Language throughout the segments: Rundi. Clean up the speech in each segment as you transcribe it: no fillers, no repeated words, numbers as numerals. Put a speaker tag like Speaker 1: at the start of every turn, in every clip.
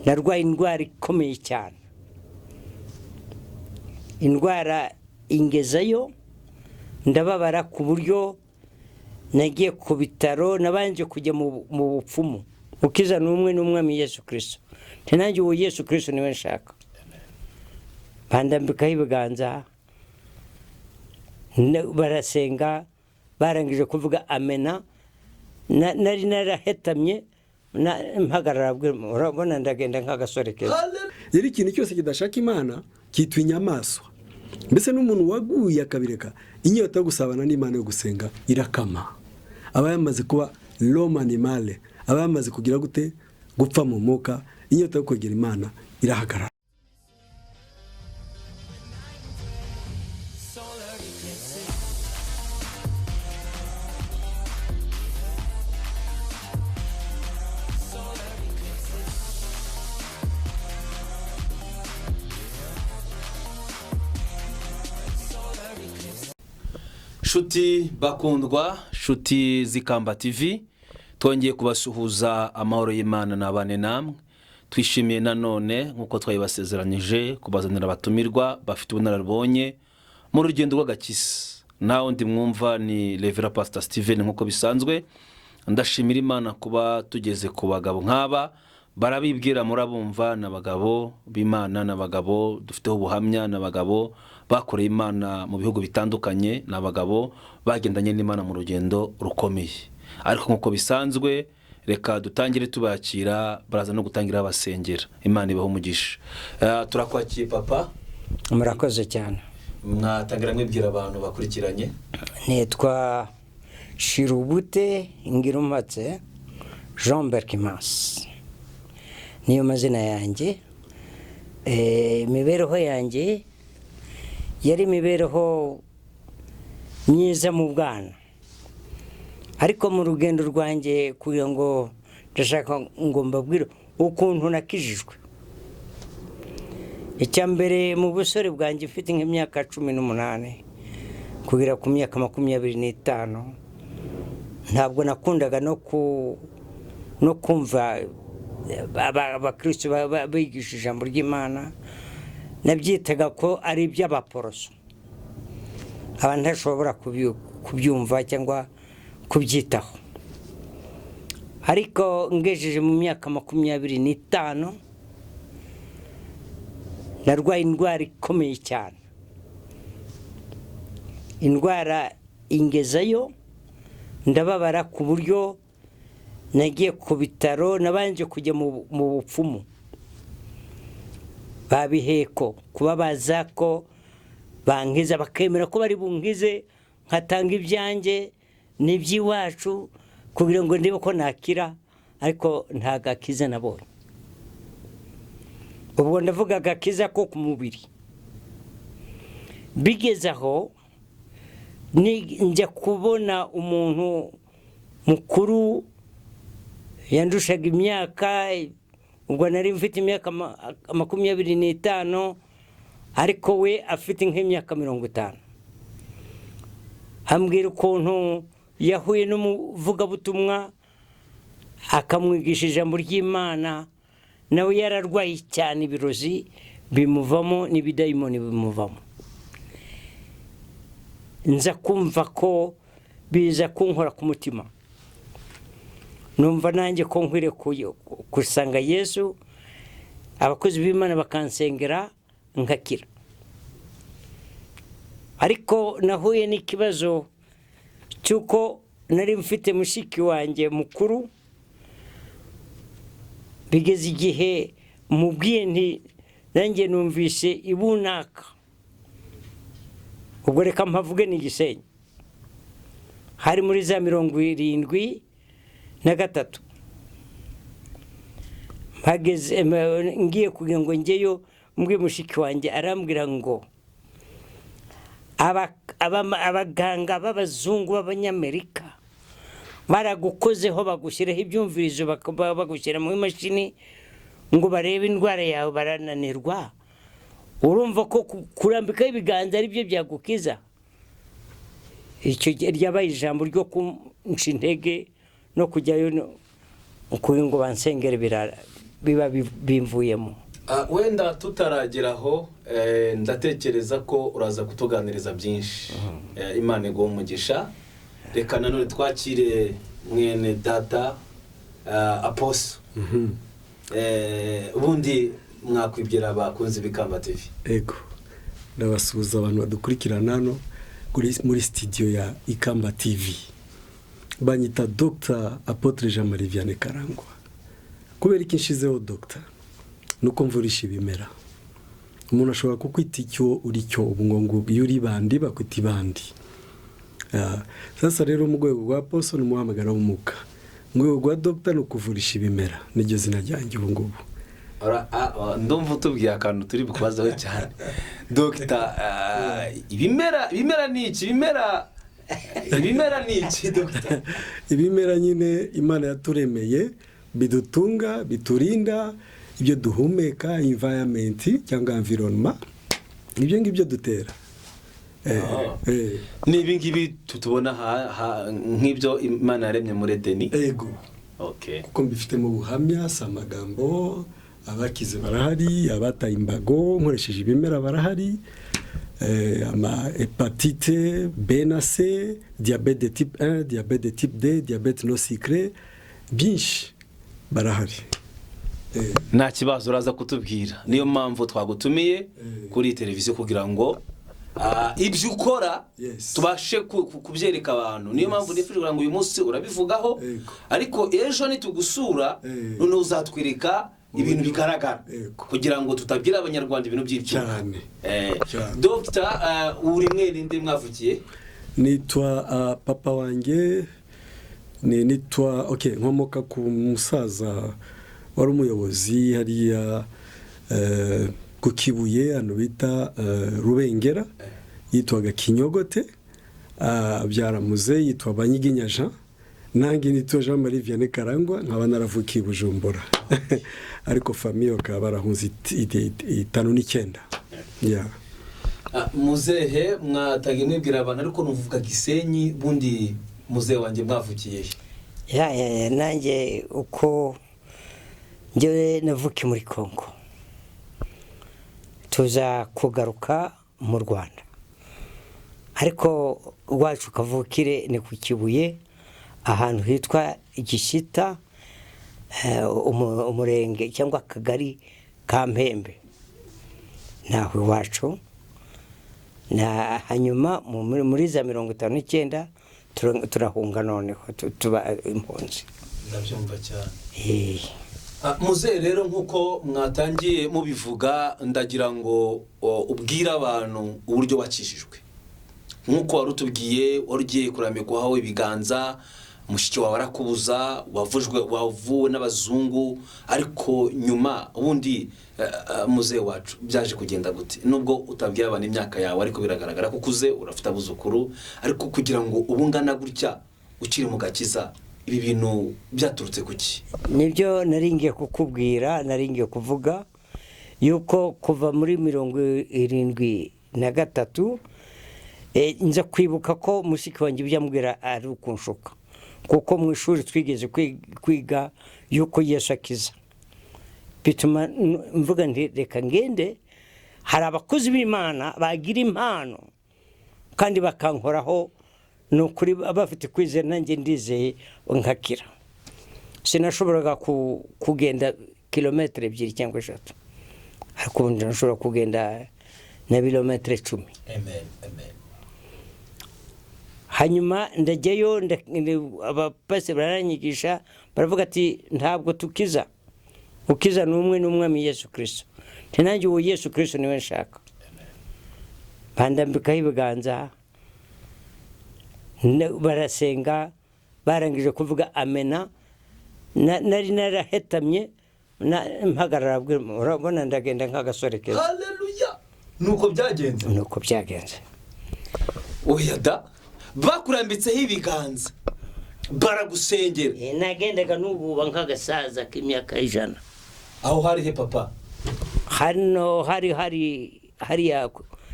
Speaker 1: Narwaye indwara ikomeye cyane, indwara ingezayo ndababara ku buryo nagiye ku bitaro. Nabanje kujya mu bupfumu. Ukiza ni umwe, n'Umwami Yesu Kirisito. Nanjye uwo Yesu Kirisito niwe nshaka. Bandambikaho ibiganza, barasenga. Barangije kuvuga amena, nari narahetamye, mpagarara, urabona ndagenda nk'agasore keza.
Speaker 2: Rero ikintu cyose kidashaka Imana cyitwa inyamaswa. Mbese n'umuntu waguye akabireka, inyota yo gusabana n'Imana, yo gusenga irakama, aba yamaze kuba l'homme animal, aba yamaze kugira gute? Gupfa mu mwuka. Inyota yo kwegera Imana irahagarara.
Speaker 3: Solar eclipses. Solar eclipses. Solar eclipses.
Speaker 4: Shuti bakundwa, shuti z'Ikamba TV, twongeye kubasuhuza. Amahoro y'Imana nabane namwe. Twishimiye nanone, nk'uko twabibasezeranyije, kubazanira abatumirwa bafite ubunararibonye mu rugendo rw'agakiza. Nawe undi mwumva ni Reverend Pastor Steven. Nk'uko bisanzwe, ndashimira Imana kuba tugeze ku bagabo nk'aba. Barabibwira, murabumva, ni abagabo b'Imana, ni abagabo dufiteho ubuhamya, ni abagabo bakoreye Imana mu bihugu bitandukanye, ni abagabo bagendanye n'Imana mu rugendo rukomeye. Ariko nk'uko bisanzwe, reka dutangire tubakira, baraza no gutangira basengera. Imana ibaho umugisha. Turakwakiye, papa.
Speaker 1: Murakoze cyane.
Speaker 4: Mwatangira mwibwira abantu bakurikiranye.
Speaker 1: Nitwa Shirubute Ngirumatse Jean Berkimas, niyo mazina yanjye. Imibereho yanjye yari imibereho myiza mu bwana, ariko mu rugendo rwanjye, kugira ngo ndashaka ngo mbabwire ukuntu nakijijwe. Icya mbere, mu busore bwanjye, mfite nk'imyaka 18 kugera ku myaka 25, ntabwo nakundaga no kumva abakristo bigisha ijambo ry'Imana. Nabyitaga ko ari iby'abaporoso, abantu ntashobora kubyumva cyangwa kubyitaho. Ariko ngejeje mu myaka 25, narwaye indwara ikomeye cyane, indwara ingezayo ndababara ku buryo nagiye ku bitaro. Nabanje kujya mu bupfumu, babiheko kubabaza ko bankiza, bakemera ko bari bunkize, nkatanga ibyanjye n'iby'iwacu kugira ngo ndebe ko nakira, ariko nta gakiza nabonye. Ubwo ndavuga agakiza ko ku mubiri. Bigeze aho njya kubona umuntu mukuru yandushaga imyaka. Ubwo nari mfite imyaka 25, ariko we afite nk'imyaka 50. Ambwira ukuntu yahuye n'umuvugabutumwa akamwigisha ijambo ry'Imana, nawe yararwaye cyane, ibirozi bimuvamo n'ibidayimoni bimuvamo. Nza kumva ko biza kunkora ku mutima, numva nanjye ko nkwiriye gusanga Yesu, abakozi b'Imana bakansengera nkakira. Ariko nahuye n'ikibazo cy'uko nari mfite mushiki wanjye mukuru. Bigeze igihe mubwiye nti: "Nanjye numvise ibunaka." Ubwo reka mpavuge, ni Gisenyi, hari muri za 73. Mpageze, ngiye kugira ngo njyeyo, mbwiye mushiki wanjye, arambwira ngo abaganga b'abazungu b'Abanyamerika baragukozeho, bagushyiraho ibyumvirizo, bagushyira mu imashini ngo barebe indwara yawe, barananirwa. Urumva ko kurambikaho ibiganza ari byo byagukiza? Icyo gihe ryabaye ijambo ryo kunca intege no kujyayo kugira ngo bansengere. Biba bimvuyemo.
Speaker 4: Wenda tutarageraho, ndatekereza ko uraza kutuganiriza byinshi. Imana iguhe umugisha. Reka nanone twakire mwene data, apostle. Ubundi mwakwibwira abakunzi b'Ikamba TV?
Speaker 2: Ego, ndabasuhuza abantu badukurikirana hano muri studio ya Ikamba TV. Banyita Dr Apôtre Jean Marie Vianney Karangwa. Kubera iki nshizeho Dr? Nuko mvurisha ibimera. Umuntu ashobora kukwita icyo uri cyo. Ubu ngo iyo uri bandi bakwita ibandi. Sasa rero, mu rwego rwa apostle ni umuhamagaro w'umwuka, mu rwego rwa Dr ni ukuvurisha ibimera, niryo zina ryanjye ubu ngubu.
Speaker 4: Ndumva utubwiye akantu turi bukubazaho cyane, dogita. Ibimera, ibimera ni iki? Ibimera ni iki, dogita?
Speaker 2: Ibimera nyine Imana yaturemeye, bidutunga, biturinda, ibyo duhumeka, environment cyangwa environment, ibyo ngibyo dutera.
Speaker 4: Ni ibi ngibi tubona nk'ibyo Imana yaremye muri Edeni?
Speaker 2: Ego. Kuko mbifitemo ubuhamya, si amagambo. Abakize barahari, abataye imbago nkoresheje ibimera barahari, ama hépatite B na C, diabète de type 1, diabète de type 2, diabète non sucré, byinshi barahari.
Speaker 4: Nta kibazo, uraza kutubwira. Niyo mpamvu twagutumiye kuri iyi televiziyo, kugira ngo ibyo ukora tubashe kubyereka abantu. Niyo mpamvu nifuje kugira ngo uyu munsi urabivugaho, ariko ejo nitugusura noneho uzatwereka ibintu bigaragara, kugira ngo tutabwira Abanyarwanda ibintu by'ibyuma.
Speaker 2: Cyane. Cyane.
Speaker 4: Dogita, uri mwene nde? Mwavukiye?
Speaker 2: Nitwa papa wanjye ni nitwa, okay, nkomoka ku musaza wari umuyobozi hariya ku Kibuye, hano bita Rubengera, yitwaga Kinyogote. Abyara muze yitwa Banyiginya Jean. Nanjye nitwa Jean Marie Vianney Karangwa, nkaba naravukiye i Bujumbura, ariko famille bakaba barahunze 59, yeah.
Speaker 4: Muzehe, mwataga mwibwira abantu, ariko nuvuga Gisenyi. Bundi muzehe wanjye, mwavukiye he?
Speaker 1: Ya, nanjye uko njyewe navukiye muri Congo, tuza kugaruka mu Rwanda, ariko iwacu kavukire ni ku Kibuye, ahantu hitwa Gishyita, umurenge cyangwa akagari ka Mpembe, naho iwacu. Na hanyuma muri za 59 turahunga, noneho tuba impunzi.
Speaker 4: Ndabyumva cyane.
Speaker 1: Eh.
Speaker 4: Muzehe rero, nk'uko mwatangiye mubivuga, ndagira ngo ubwire abantu uburyo wakijijwe. Nk'uko wari utubwiye, wari ugiye kurambikwaho ibiganza, mushiki wawe arakubuza, wavujwe, wavuwe n'abazungu, ariko nyuma ubundi, muzehe wacu, byaje kugenda gute? Nubwo utabwira abantu imyaka yawe, ariko biragaragara ko ukuze, urafite abuzukuru, ariko kugira ngo ubu ungana gutya ukiri mu gakiza, ibi bintu byaturutse ku ki?
Speaker 1: Nibyo nari ngiye kukubwira, nari ngiye kuvuga yuko kuva muri 73, nza kwibuka ko mushiki wanjye ibyo ambwira ari ukunshuka, kuko mu ishuri twigeze kwiga yuko Yesu akiza. Bituma mvuga nti reka ngende, hari abakozi b'Imana bagira impano kandi bakankoraho, ni ukuri bafite kwizera, nanjye ndizeye nkakira. Sinashoboraga kugenda kilometero 2 cyangwa 3, ariko ubu ndashobora kugenda na birometero 10.
Speaker 4: Amen, amen.
Speaker 1: Hanyuma ndajyayo, abapasiteri baranyigisha, baravuga ati ntabwo tukiza, ukiza ni umwe, ni Umwami Yesu Kirisito. Nti nanjye uwo Yesu Kirisito niwe nshaka. Bandambikaho ibiganza, barasenga, barangije kuvuga amena, nari narahetamye, mpagarara, urabona ndagenda nk'agasore keza.
Speaker 4: Haleluya! Nuko byagenze?
Speaker 1: Nuko byagenze.
Speaker 4: Oya da, bakurambitseho ibiganza, baragusengera?
Speaker 1: Nagendaga nububa nk'agasaza k'imyaka 100.
Speaker 4: Aho hari he, papa?
Speaker 1: Hano hari hariya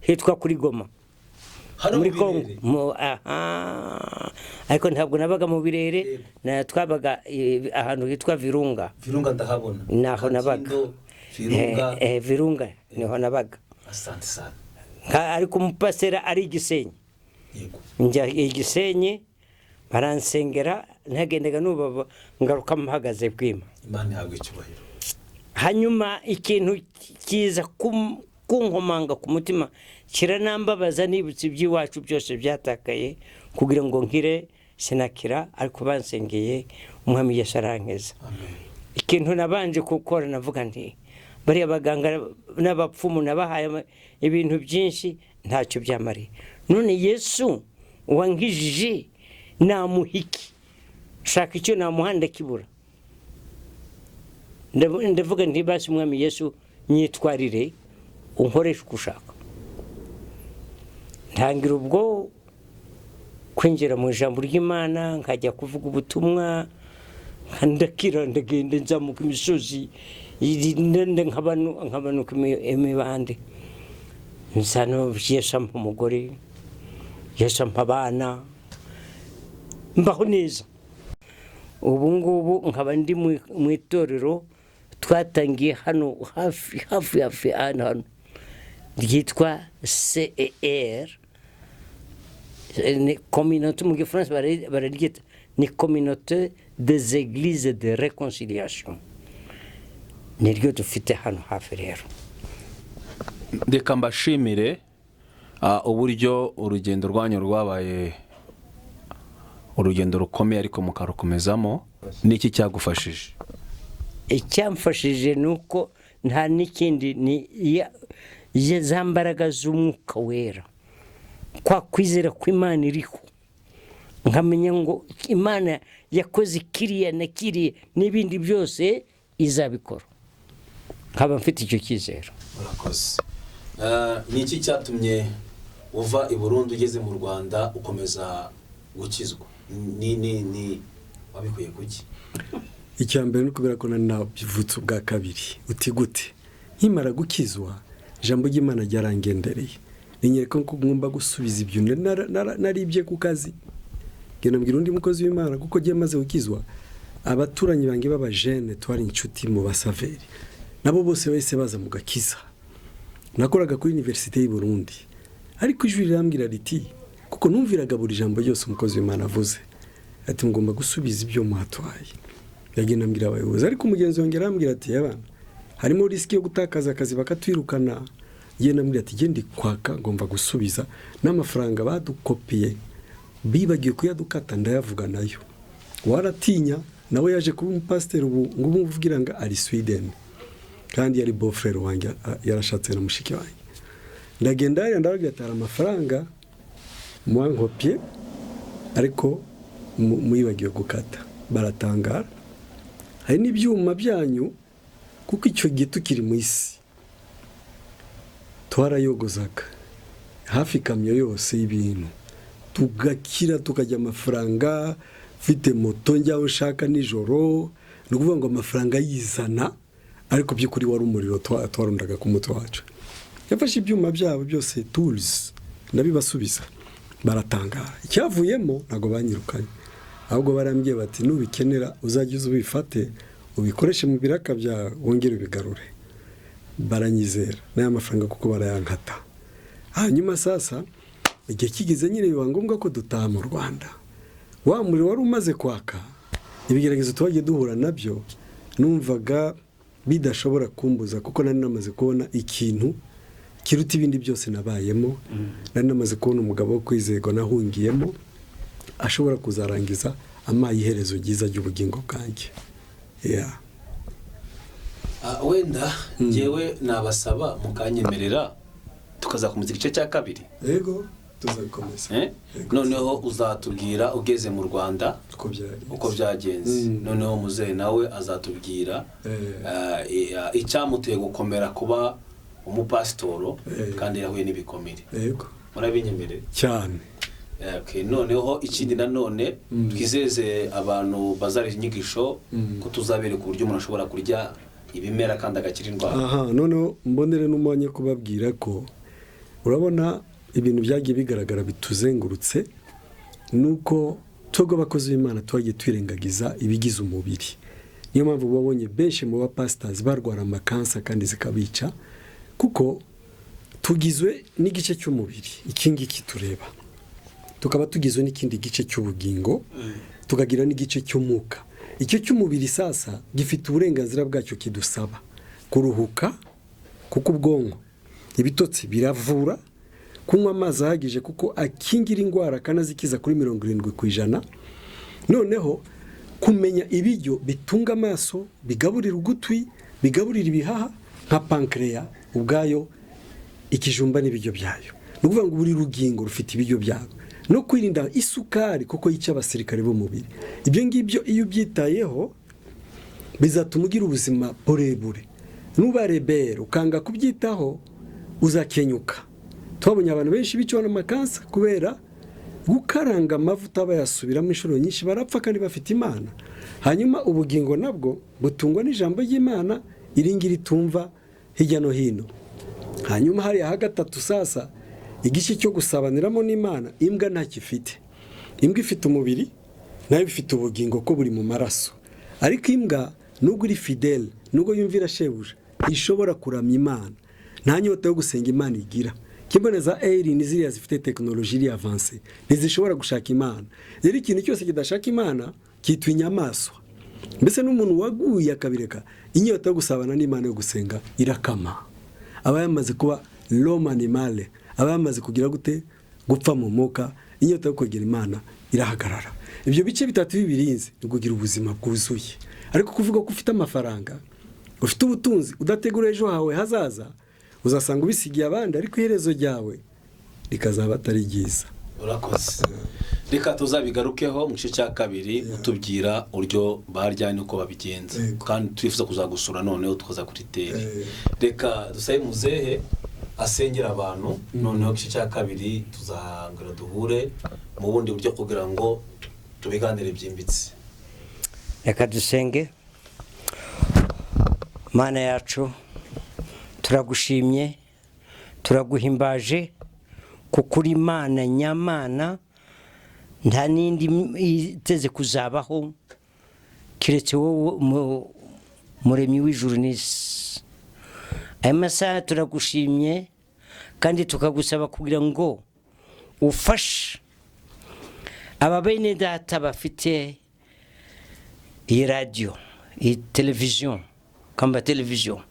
Speaker 1: hitwa kuri Goma.
Speaker 4: Hano
Speaker 1: Muri
Speaker 4: mu
Speaker 1: Kongo.
Speaker 4: Birere?
Speaker 1: Aha, ariko ntabwo nabaga mu Birere.
Speaker 4: Yego.
Speaker 1: Twabaga ahantu hitwa Virunga.
Speaker 4: Virunga ndahabona.
Speaker 1: Naho nabaga.
Speaker 4: Katindo, Virunga.
Speaker 1: Virunga niho nabaga.
Speaker 4: Asante sana.
Speaker 1: Ariko umupasiteri ari Igisenyi. Njya Igisenyi, baransengera, ntagendaga nuba ngaruka mpagaze bwima.
Speaker 4: Imana ihabwa icyubahiro.
Speaker 1: Hanyuma ikintu kiza kunkomanga ku mutima, kiranambabaza, nibutse iby'iwacu byose byatakaye kugira ngo nkire, sinakira, ariko bansengeye Umwami Yesu arankiza.
Speaker 4: Amen.
Speaker 1: Ikintu nabanje gukora, navuga nti bariya baganga n'abapfumu nabahaye ibintu byinshi, ntacyo byamariye, none Yesu wankijije namuha iki? Shaka icyo namuha ndakibura. Ndavuga nti basi Umwami Yesu, nyitwarire unkoreshe uko ushaka. Ntangira ubwo kwinjira mu ijambo ry'Imana, nkajya kuvuga ubutumwa, ndakira, ndagenda nzamuka imisozi, nkabanuka imibande. Nsano Yesu ampa umugore, Yesu ampa abana, mbaho neza. Ubu ngubu nkaba ndi mu itorero twatangiye hano hafi hafi hafi hano hano, ryitwa CER, ni communauté, mu gifaransa bararyita ni Communauté des Églises de Réconciliation, niryo dufite hano hafi rero.
Speaker 4: Reka mbashimire uburyo urugendo rwanyu rwabaye urugendo rukomeye, ariko mukarukomezamo. Niki cyagufashije?
Speaker 1: Icyamfashije ni uko nta n'ikindi, ni za mbaraga z'Umwuka Wera, kwa kwizera kw'Imana iriho, nkamenya ngo Imana yakoze kiriya na kiriya, n'ibindi byose izabikora, nkaba mfite icyo cyizero.
Speaker 4: Murakoze. Ni iki cyatumye uva i Burundi, ugeze mu Rwanda ukomeza gukizwa? Ni wabikuye kuki?
Speaker 2: Icya mbere ni ukubera ko nari navutse ubwa kabiri. Uti gute? Nkimara gukizwa, ijambo ry'Imana ryarangendereye, rinyereka ko ngomba gusubiza ibyo naribye ku kazi. Ngenda mbwira undi mukozi w'Imana, kuko agiye maze gukizwa, abaturanyi banjye b'abajene twari inshuti mu basaveri, nabo bose bahise baza mu gakiza. Nakoraga kuri Université y'u Burundi, ariko ijwi rirambwira riti, kuko numviraga buri jambo ryose umukozi w'Imana avuze, ati ngomba gusubiza ibyo muhatwaye. Yagenda ambwira abayobozi, ariko umugenzi wanjye arambwira ati abana harimo risque yo gutakaza akazi, bakatwirukana. Yenda ambwira ati genda kwaka, ngomba gusubiza n'amafaranga badukopiye, bibagiwe kuyadukata, ndayavuga nayo. Waratinya, nawe yaje kuba umupasiteri, ubu ngubu mvugira ngo ari Sweden, kandi yari beau-frère wanjye, yarashatse na mushiki wanjye. Ndagenda hariya, ndababwira ati hari amafaranga mwankopye, ariko muyibagiwe gukata. Baratangara. Hari n'ibyuma byanyu, kuko icyo gihe tukiri mu isi twarayogozaga hafi ikamyo yose y'ibintu, tugakira, tukajya amafaranga, mfite moto njyaho nshaka nijoro. Ni ukuvuga ngo amafaranga yizana, ariko by'ukuri wari umuriro twarundaga ku mutwe wacu. Yafashe ibyuma byabo byose, tools, ndabibasubiza, baratangara. Icyavuyemo, ntabwo banyirukanye, ahubwo barambwiye bati nubikenera uzajye uza ubifate, ubikoreshe mu biraka byawe, wongere ubigarure. Baranyizera n'aya mafaranga kuko barayankata. Hanyuma sasa igihe kigeze nyine, biba ngombwa ko dutaha mu Rwanda. Wa muriro wari umaze kwaka, ibigeragezo twagiye duhura nabyo numvaga bidashobora kumbuza, kuko nari namaze kubona ikintu kiruta ibindi byose nabayemo. Nari namaze kubona umugabo wo kwizerwa nahungiyemo, ashobora kuzarangiza amaye iherezo ryiza ry'ubugingo bwanjye. Yeah.
Speaker 4: Wenda ngewe nabasaba mukanyemerera tukazakomeza igice cya kabiri.
Speaker 2: Yego, tuzakomeza.
Speaker 4: Eh?
Speaker 2: Yego.
Speaker 4: Noneho uzatubwira ugeze mu Rwanda
Speaker 2: uko byagenze.
Speaker 4: Uko byagenze. Noneho muzehe nawe azatubwira icyamuteye gukomera kuba umupasitoro kandi yahuye n'ibikomere.
Speaker 2: Yego.
Speaker 4: Murabinyemerera?
Speaker 2: Cyane.
Speaker 4: Okay, noneho ikindi nanone, twizeze abantu bazarira inyigisho ko tuzabereka uburyo umuntu ashobora kurya ibimera kandi agakira indwara.
Speaker 2: Aha noneho mbonere n'umwanya kubabwira ko urabona ibintu byagiye bigaragara bituzengurutse, ni uko twebwe abakozi b'Imana twagiye twirengagiza ibigize umubiri. Niyo mpamvu babonye benshi mu bapasitazi barwara amakansa kandi zikabica, kuko tugizwe n'igice cy'umubiri iki ngiki tureba, tukaba tugizwe n'ikindi gice cy'ubugingo, tukagira n'igice cy'umwuka. Icyo cy'umubiri sasa gifite uburenganzira bwacyo, kidusaba kuruhuka kuko ubwonko, ibitotsi biravura, kunywa amazi ahagije kuko akingira indwara akanazikiza kuri 70%. Noneho kumenya ibiryo bitunga amaso, bigaburira ugutwi, bigaburira ibihaha, nka pancréas ubwayo, ikijumba n'ibiryo byayo. Ni ukuvuga ngo buri rugingo rufite ibiryo byarwo, no kwirinda isukari kuko yica abasirikare b'umubiri. Ibyo ngibyo iyo ubyitayeho bizatuma ugira ubuzima burebure. Nuba rebelle ukanga kubyitaho, uzakenyuka. Twabonye abantu benshi bicwa n'amakansa kubera gukaranga amavuta, bayasubiramo inshuro nyinshi, barapfa kandi bafite Imana. Hanyuma ubugingo nabwo butungwa n'ijambo ry'Imana, iri ngiri tumva hirya no hino. Hanyuma hariya ha gatatu sasa, igice cyo gusabaniramo n'Imana, imbwa ntacyo ifite. Imbwa ifite umubiri, nayo ifite ubugingo ko buri mu maraso, ariko imbwa nubwo iri fidèle, nubwo yumvira shebuja, ishobora kuramya Imana, nta nyota yo gusenga Imana igira. Kimbone za eri ni ziriya zifite tekinoloji iri avancée, ntizishobora gushaka Imana. Rero ikintu cyose kidashaka Imana cyitwa inyamaswa. Mbese n'umuntu waguye akabireka, inyota yo gusabana n'Imana, yo gusenga irakama, aba yamaze kuba l'homme animal, aba yamaze kugira gute? Gupfa mu mwuka. Inyota yo kwegera Imana irahagarara. Ibyo bice bitatu bibirinze ni kugira ubuzima bwuzuye. Ariko kuvuga ko ufite amafaranga, ufite ubutunzi, udategura ejo hawe hazaza, uzasanga ubisigiye abandi, ariko iherezo ryawe rikazaba atari ryiza.
Speaker 4: Urakoze. Reka tuzabigarukeho mu gice cya kabiri, utubwira uburyo barya n'uko babigenza. Kandi turifuza kuzagusura noneho tukaza kuri terre. Reka dusabe muzehe asengera abantu, noneho igice cya kabiri tuzahangana duhure mu bundi buryo kugira ngo tubiganire byimbitse.
Speaker 1: Reka dusenge. Mana yacu, turagushimye, turaguhimbaje, kuko uri Imana nyamana, nta n'indi iteze kuzabaho keretse wowe, muremyi w'ijuru n'isi. Aya masaha turagushimye kandi tukagusaba kugira ngo ufashe aba bene data bafite iyi radiyo, iyi televiziyo, Kamba Televiziyo,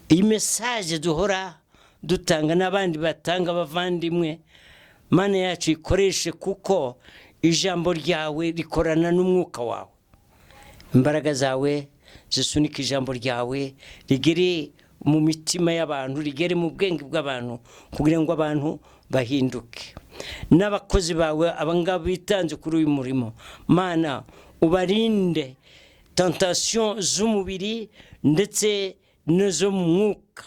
Speaker 1: iyi message duhora dutanga n'abandi batanga, abavandimwe. Mana yacu, ikoreshe, kuko ijambo ryawe rikorana n'umwuka wawe. Imbaraga zawe zisunika ijambo ryawe rigere mu mitima y'abantu, rigere mu bwenge bw'abantu, kugira ngo abantu bahinduke. N'abakozi bawe abangaba bitanze kuri uyu murimo, Mana, ubarinde tentation z'umubiri ndetse n'izo mu mwuka,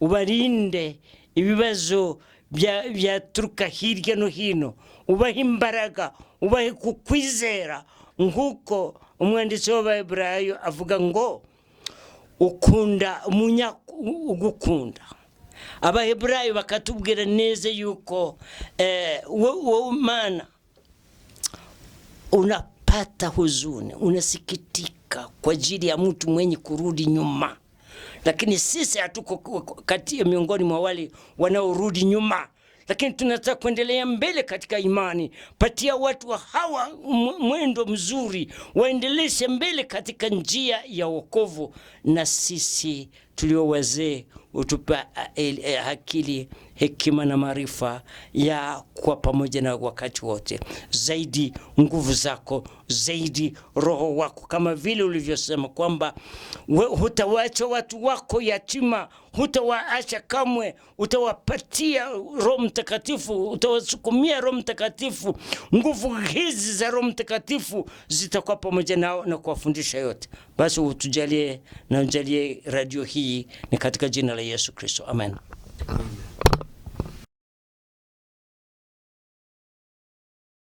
Speaker 1: ubarinde ibibazo byaturuka hirya no hino, ubahe imbaraga, ubahe kukwizera, nk'uko umwanditsi w'Abaheburayo avuga ngo ukunda umunya ugukunda. Abaheburayo bakatubwira neza yuko wowe Mana unapata huzuni, unasikitika kwa ajili ya mtu mwenye kurudi nyuma, lakini sisi hatuko kati ya miongoni mwa wale wanaorudi nyuma, lakini tunataka kuendelea mbele katika imani. Patia watu hawa mwendo mzuri, waendeleshe mbele katika njia ya wokovu, na sisi tulio wazee utupa akili, hekima na maarifa ya kuwa pamoja na wakati wote, zaidi nguvu zako, zaidi Roho wako, kama vile ulivyosema kwamba hutawacha watu wako yatima, hutawaacha kamwe, utawapatia Roho Mtakatifu, utawasukumia Roho Mtakatifu. Nguvu hizi za Roho Mtakatifu zitakuwa pamoja nao na kuwafundisha yote. Basi utujalie na ujalie radio hii, ni katika jina la Yesu Kristo, amen.